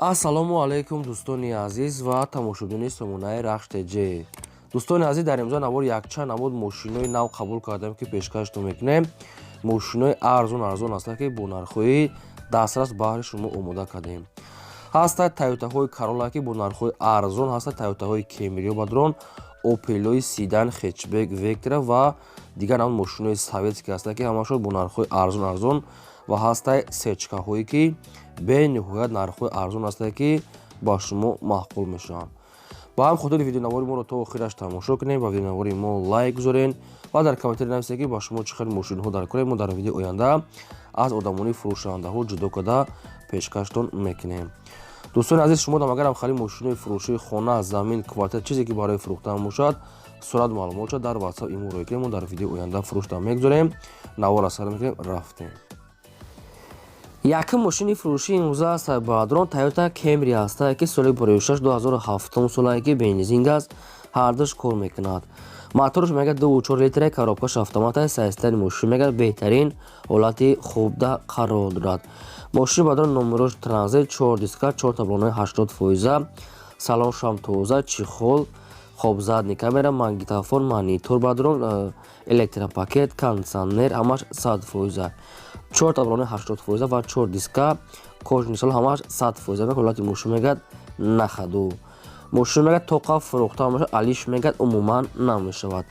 Ассалому алайкум, дӯстони азиз ва тамошобинони сомонаи Рахш ТЖ. Дӯстони азиз, дар имрӯза навор якчанд намуд мошинои нав қабул кардем, ки пешкаштон мекунем. Мошинои арзон арзон ҳастанд, ки бо нархҳои дастрас баҳри шумо омода кардем. Ҳастанд Тойотаҳои Карола, ки бо нархҳои арзон ҳастанд, Тойотаҳои Кемрио, бадрон, Опелҳои седан, хэтчбек, Вектра ва дигар намуд мошинои советский ҳастанд, ки ҳамашон бо нархҳои арзон арзон ва ҳастанд сечкаҳое, ки бениҳоят нархҳои арзон ҳастанд, ки ба шумо маъқул мешаванд. Ба ҳам хотири видеонавори моро то охираш тамошо кунем ва видеонавори мо лайк гузорен ва дар комментарий нависед, ки ба шумо чӣ хел мошинҳо дар кор. Мо дар видеои оянда аз одамони фурӯшандаҳо ҷудо карда пешкаштон мекунем. Дӯстони азиз, шумо дам агарам хали мошинои фурӯшии хона, замин, квартира, чизе ки барои фурӯхтан бошад, сурат, маълумотша дар Ватсап имо рӯй кунем, мо дар видеои оянда фурӯшта мегузорем. Навора сар мекунем, рафтем. Якум мошини фурӯшии имрӯза аст, бародарон, Тойота Кемри ҳаста, ки соли 56, 2007 солае, ки бензин, газ ҳардуш кор мекунад. Моторш мегӯяд 2,4 литра, коробкаш автомата. Состояни мошин мегӯяд беҳтарин ҳолати хубда қарор дорад. Мошини, бародарон, номерош транзит, чор диска, чор таблонаи 80%, салоншам тоза, чехол, хоб, задний камера, магнитофон, монитор, бародарон, электропакет, кондитсионер, ҳамаш 100%. Чор таблонаи 80% ва чор диска, кожаный салон, ҳамаш 100%. Ҳолати мошин мегӯяд на ходу. Мошин мегӯяд тоқа фурӯхта мешавад, алиш мегӯяд умуман намешавад.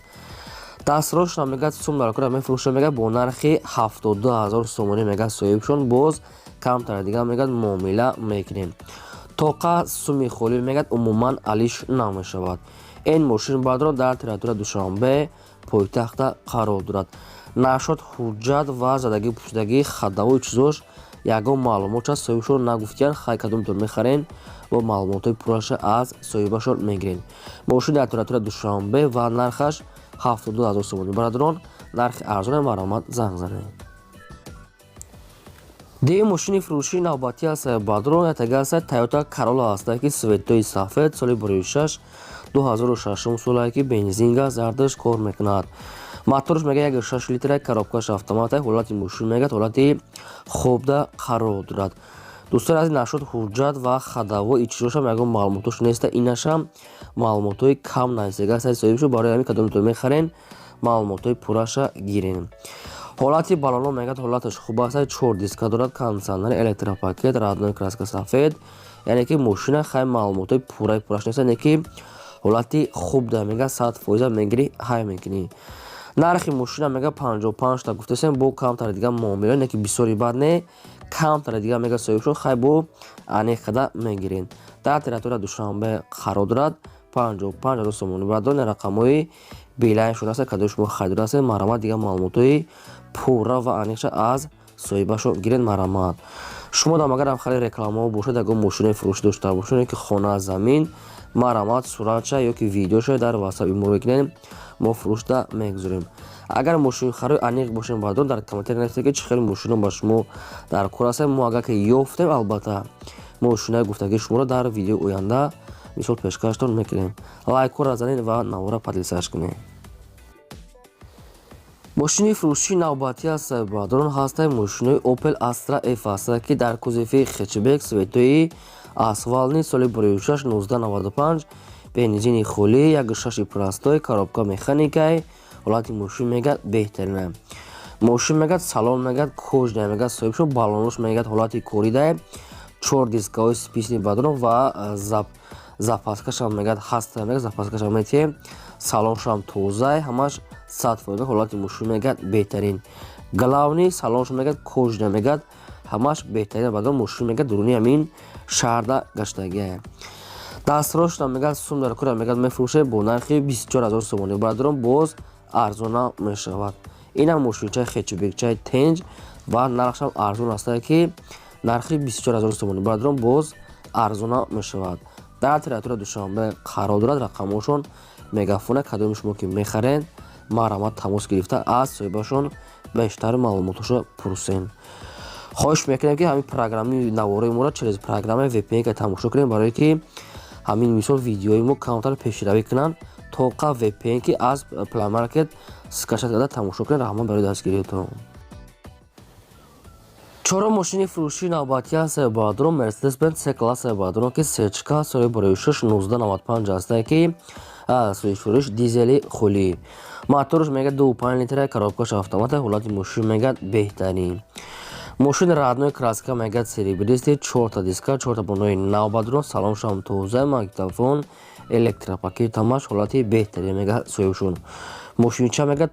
Дастрошна мегӯяд сум дар кора мефурӯша, мегӯяд бо нархи 72 000 сомонӣ. Мегӯяд соҳибшон боз камтар дигар мегӯяд муомила мекунем. Тоқа суми холӣ мегӯяд умуман алиш намешавад. Ин мошин, бародарон, дар территория Душанбе, пойтахта қарор дорад. Нашод, ҳуҷҷат ва задагӣ пӯшидагӣ, ходовой чизош ягон маълумот аст, соҳибшон нагуфтиянд. Хай, кадомтон мехарен, бо маълумотҳои пурраша аз соҳибашон мегирен. Мошин дар территория Душанбе ва нархаш 72 000 сомонӣ. Бародарон, нархи арзоне, марҳамат, занг занед. Дуюм мошини фурӯшии навбатӣ аст, бародарон, ятага аст, Тойота Карола ҳаста, ки цветои сафед, соли 26, 2006 солае, ки бензин, газ ҳардуш кор мекунад. Моторш мега 1,6 литра, коробкаш автомата. Ҳолати мошин мегӯяд ҳолати хубда қарор дорад. Дӯстони азиз, нашуд, ҳуҷҷат ва ходовой ичирошам ягон маълумотош неста. Инашам маълумотҳои кам нависага аст соҳибшо. Барои ҳамин кадомтон мехарен, маълумотҳои пурраша гирен. Ҳолати балоно мегӯяд ҳолаташ хуб аст, чор диска дорад, кондитсионер, электропакет, родной краска сафед. Яъне ки мошина хай маълумотҳои пурраи пурраш нест, яъне ки ҳолати хуб да, мегӯяд 100% мегирӣ, ҳай мекунӣ. Нархи мошина мега 55 та гуфтасем, бо камтари дига муомила, не ки бисёри бад не, камтари дига мега соҳибшон, хай бо аниқ када мегирен. Дар территория Душанбе қарор дорад, 55 000 сомонӣ. Бардони рақамҳои Билайншон аст, кадои шумо харидор ҳастед, марҳамат, дигар маълумотҳои пурра ва аниқша аз соҳибашон гиред, марҳамат. Шумо дам агарам хеле рекламаҳо бошад, ягон мошинаи фурӯшӣ дошта бошед, ки хона, замин, марҳамат, суратша ёки видеоша дар Ватсап иморо мекунем, мо фурӯшда мегузорем. Агар мошинхарои аниқ бошем, бардон, дар комментарий нависед, ки чӣ хел мошино ба шумо дар кор ҳастед. Мо агар ки ёфтем, албатта, мошинаи гуфтагии шуморо дар видеои оянда мисол пешкаштон мекунем. Лайкҳоро занед ва навора поделиться кунед. Мошини фурӯшии навбатӣ аст, бародарон, ҳастаи мошинои Opel Astra F ҳаста, ки дар кузови хэтчбек, цветои асфалтный, соли 26, 1995, бензини холӣ, 1,6 простой, коробка механикай. Ҳолати мошин мегӯяд беҳтарина. Мошин мегӯяд салон мегӯяд кожаный, мегӯяд соҳибшон балонош мегӯяд ҳолати коридай, чор дискаҳои спичный, бародарон, ва запаскашам мегӯяд ҳаста, мегӯяд запаскашам метиҳем. Салоншам тозай, ҳамаш 100%. Ҳолати мошин мегӯяд беҳтарин. Главный салонш мегӯяд кожаный, мегӯяд ҳамаш беҳтарин. Баъдон мошин мегӯяд дуруни ҳамин шаҳрда гаштагиа. Дастрошна мегӯяд сум дар кора, мегӯяд мефурӯшед бо нархи 24 000 сомонӣ. Бародарон, боз арзона мешавад. Инам мошинчаи хэтчбекчаи тенҷ ва нархшам арзон ҳастае, ки нархи 24 000 сомонӣ. Бародарон, боз арзона мешавад. Дар территория Душанбе қарор дорад, рақамҳошон Мегафона. Кадоми шумо ки мехаред, марҳамат, тамос гирифта аз соҳибашон бештар маълумотошро пурсен. Хоҳиш мекунем, ки ҳамин программаи наворои моро через программаи VPN тамошо кунем, барое ки ҳамин мисол видеои мо камтар пешравӣ кунанд. Тоқа VPN ки аз Play Market скачать карда тамошо кунед. Раҳмат барои дастгириятон. Чорум мошини фурӯшии навбатӣ аст, бародарон, Мерседес Бенз С класса, бародарон, ки сечка, соли 2006, 1995 ҳастае, ки фурӯш дизели хулӣ, моторш мега 2,5 литра, коробкаш автомата, ҳолати мошин мегад беҳтарин. Мошин родной краска мегад серебристый, чорта диска, чорта бонои нав, бародарон, салоншам тоза, магнитофон, электропакет, ҳамаш ҳолати беҳтарин мега соҳибшон. Мошинча мегад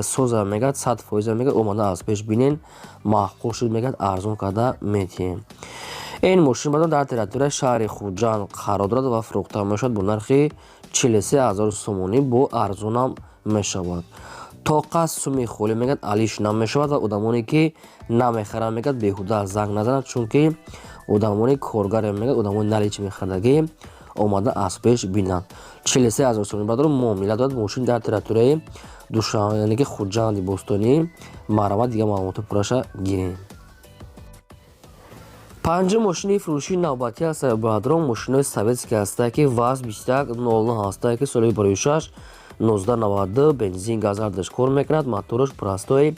соза мегад, 100% мегад. Омада аз пеш бинен, маъқул шуд мегад, арзон карда метиҳем. Ин мошин, бародарон, дар территорияи шаҳри Хуҷанд қарор дорад ва фурӯхта мешавад бо нархи 43 000 сомонӣ, бо арзонам мешавад. Тоқа суми холӣ мегад алиш намешавад ва одамоне ки намехаранд, мегад, беҳуда занг назанад, чунки одамони коргаре мегад, одамони наличный мехардагӣ омада аз пеш бинанд. 43 000 сомонӣ, бародарон, муомила дорад. Мошин дар территорияи Душанбе, яъне ки Хуҷанди бостонӣ. Марҳамат, дигар маълумоти пурраша гирем. Панҷум мошини фурӯшии навбатӣ аст, бародарон, мошинои советский ҳастае, ки ВАЗ 2109 ҳастае, ки соли 2006, 1992, бензин, газ ҳардаш кор мекунад. Мотораш простой,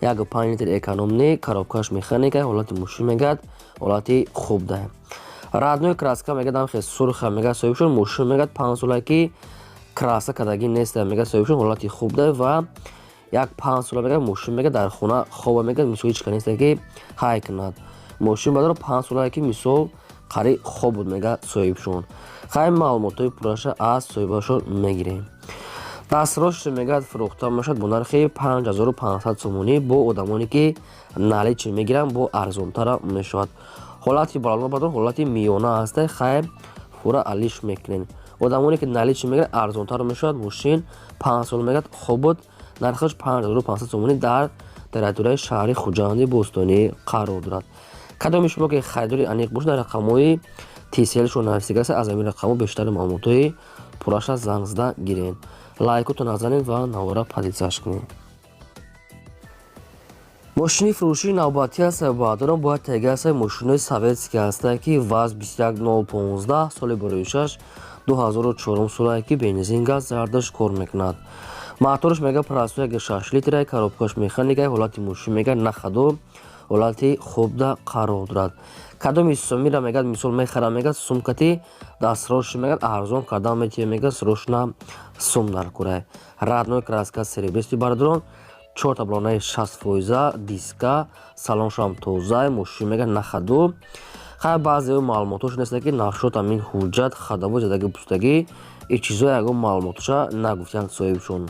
1,5 литр, экономный, коробкаш механика, ҳолати мошин мегад ҳолати хуб да, родной краска мегад ҳамхе сурха мегад соҳибшон. Мошин мегад 5 сола ки краска кардагӣ неста мегад соҳибшон, ҳолати хуб да ва як 5 сола мегад мошин мегад дар хона хоба мегад, мисол ҳеч ка неста ки ҳай кунад. Мошин, бародаро, 5 сола ки мисол қариб хоб буд мегад соҳибшон. Хай, маълумотҳои пурраша аз соҳибашон мегирем. Дастрош мегӯяд фурӯхта мешавад бо нархи 5500 сомонӣ. Бо одамоне ки наличный мегиранд, бо арзонтара мешавад. Ҳолати баландбардор, ҳолати миёна ҳаста. Хайр, фура алиш мекунем. Одамоне ки наличный мегиранд, арзонтар мешавад. Мошин 5 сол мегӯяд хоб буд, нархаш 5500 сомонӣ, дар территорияи шаҳри Хуҷанди бостонӣ қарор дорад. Кадоми шумо ки харидори аниқ бошед, дар рақамҳои тиселшон нависида аст, аз ҳамин рақамҳо бештари маълумотҳои пурраша занг зада гиред. Лайкото назанед ва навора подписаться кунед. Мошини фурӯшии навбатӣ аст, бародарон, бояд тега аст, мошинои советский ҳастанд, ки ВАЗ 21015, соли 2006, 2004 солае, ки бензин, газ зардаш кор мекунад. Моторш мега простой, 6 литра, коробкаш механика, ҳолати мошин мега на ходу, ҳолати хубда қарор дорад. Кадоми сомира мегӯяд мисол мехарам, мегӯяд сумкати дастрош, мегӯяд арзон кардан метиҳем, мегӯяд срочно сум дар курай. Родной краска серебристый, бародарон, чорта балонаи 60 фоиза, диска, салоншам тоза, мошин мегӯяд на ходу. Хай, баъзео маълумотош неста, ки насчёт ҳамин ҳуҷҷат, ходовой задаги, пустагӣ и чизҳо ягон маълумотоша нагуфтиянд соҳибшон.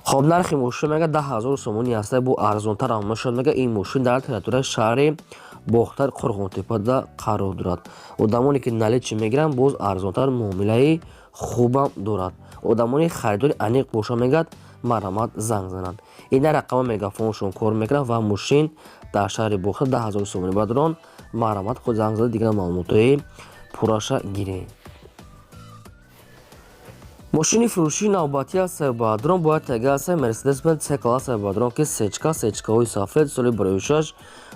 Хоб, нархи мошин мега 10 000 сомонӣ ҳаста, бо арзонтарам мешавад. Мега ин мошин дар территорияи шаҳри Бохтар, Қурғонтепада қарор дорад. Одамоне ки наличный мегиранд, боз арзонтар, муомилаи хубам дорад. Одамони харидори аниқ боша, мегӯяд, марҳамат, занг зананд. Ина рақама мегафоншон кор мекунад ва мошин дар шаҳри Бохтар 10 000 сомонӣ. Бародарон, марҳамат, худ занг зада, дигар маълумотҳои пурраша гиред. Мошини фурӯшии навбатӣ аст, бародарон, бояд тега аст, Мерседес Бенз С класса, бародарон, ки сечка, сечкаҳои сафед, соли 2006,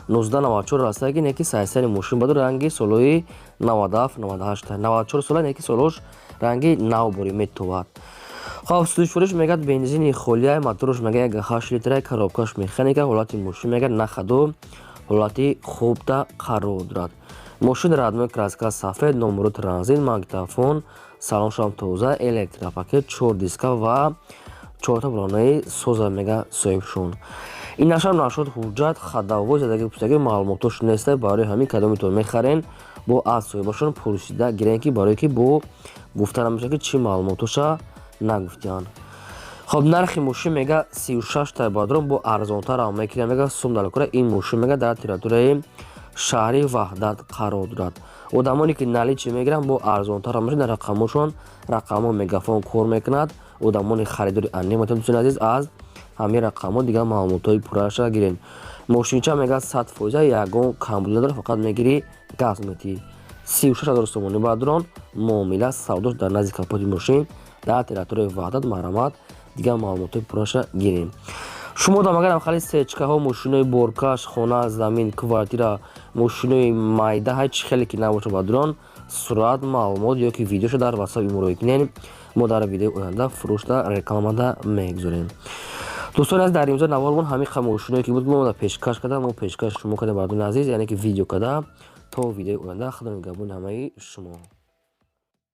1994 ҳаста, ки неки сайсари мошин баду ранги солҳои 97, 98, 94 сола, неки солҳош ранги нав борӣ метовад. Хоб, сӯзишвориш мегӯяд бензини холия, моторш мегӯяд 1,8 литра, коробкаш механика, ҳолати мошин мегӯяд на ходу, ҳолати хубда қарор дорад. Мошин родной краска сафед, номеро транзит, магнитофон, салоншам тоза, электропакет, чор диска ва чорта балонаи соза мега соҳибшон. Ин нашам насчёт ҳуҷҷат, ходовой задаги, пустаги маълумотош неста. Барои ҳамин кадомитон мехарен, бо аз соҳибашон пурсида гирен, ки барое ки бо гуфта намешавад, ки чӣ маълумотоша нагуфтиянд. Хоб, нархи мошин мега 36 та, бародарон, бо арзонтарам мекунам, мега сум далкура. Ин мошин мега дар территорияи шаҳри Ваҳдат қарор дорад. Одамоне ки наличный мегиранд, бо арзонтарам мешавад. Дар рақамошон рақамҳо мегафон кор мекунад. Одамони харидори аниқ метавонед, дӯстони азиз, аз ҳамин рақамҳо дигар маълумотҳои пурраша гиред. Мошинча мега 100%, ягон камбуд надорад, фақат мегирӣ, газ метиҳӣ. 36 000 сомонӣ, бародарон, муомила савдош дар назди капоти мошин дар территорияи Ваҳдат. Марҳамат, дигар маълумотҳои пурраша гирем. Шумо дам агарам хали сечкаҳо, мошинои боркаш, хона, замин, квартира, мошинои майда, ҳар чӣ хеле ки набошад, бародарон, сурат, маълумот ё ки видеошо дар ватсап имрӯй кунед, мо дар видеои оянда фурӯшда, рекламада мегузорем. Дӯстони азиз, дар имзо навормон ҳамин қа мошиное ки буд, мо пешкаш кардам, мо пешкаш шумо кардем, бардони азиз, яъне ки видео кардам. То видеои оянда, худо нигаҳбони ҳамаи шумо.